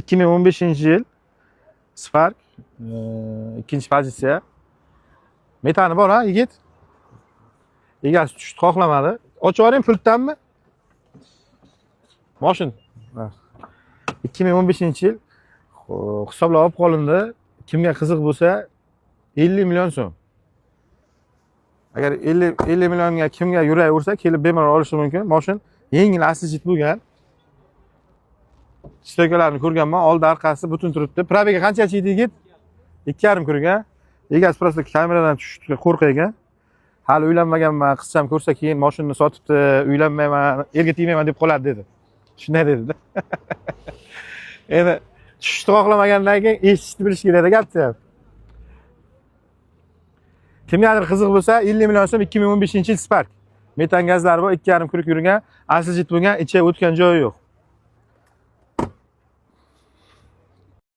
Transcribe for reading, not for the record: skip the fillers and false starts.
2015-yil Spark, ikkinchi pozitsiya. Metani bor, ha, yigit? Egasi tushdi, xohlamadi. Ochib yuboring pultdanmi? Moshin. Ha. 2015-yil hisoblab olib qolindi. Kimga qiziq bo'lsa, 50 million so'm. Agar 50 millionga kimga yurak ursa, kelib bemalol olishi mumkin. Moshin yengil, asl bo'lgan. Стойка larni ko'rganman, oldi orqasi butun turibdi. Пробег i qanchachi edi, yigit? 2,5 круг a. Egasi просто kameradan tushishga qo'rqar ekan. Hali uylanmaganman, qizcham ko'rsa, keyin moshinani sotibdi, uylanmayman, erga tegmayman deb qoladi, dedi. Shunday dedi. Endi tushishni xohlamagandan keyin eshitishni bilish kerakda gapni ham. Kimgadir qiziq bo'lsa, 50 million so'm, 2015-yil Spark. Metan gazlari bor, 2,5 круг yurgan, asl jit bo'lgan, ichi o'tgan joyi yo'q.